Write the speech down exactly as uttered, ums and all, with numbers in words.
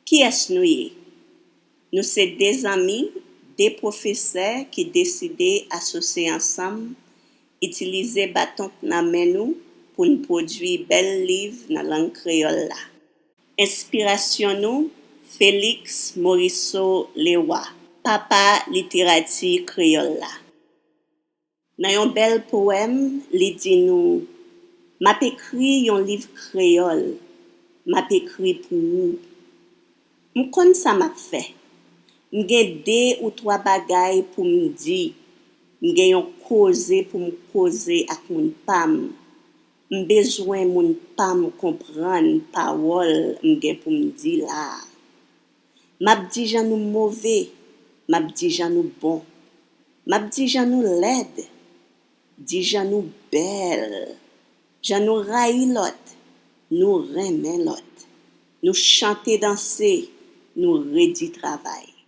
Kiyès nou ye? Nou se de zanmi, de pwofesè ki deside asosye ansanm, itilize baton k nan men nou pou n pwodui bèl liv nan lang kreyòl la. Enspirasyon nou, Félix Morisseau-Leroy, papa literati kreyòl la. Nan yon bèl powèm, li di nou, M ap ekri yon liv kreyòl, m ap ekri pou ou. M konn sa m ap fè. M gen de ou twa bagay pou m di. M gen yon koze pou m koze ak moun pa m. M bezwen moun pa m konprann pawòl m gen pou m di la a. M ap di jan nou move, m ap di jan nou bon. M ap di jan nou lèd, di jan nou bèl, jan nou rayi lòt, nou renmen lòt, nou chante danse, nou redi travay.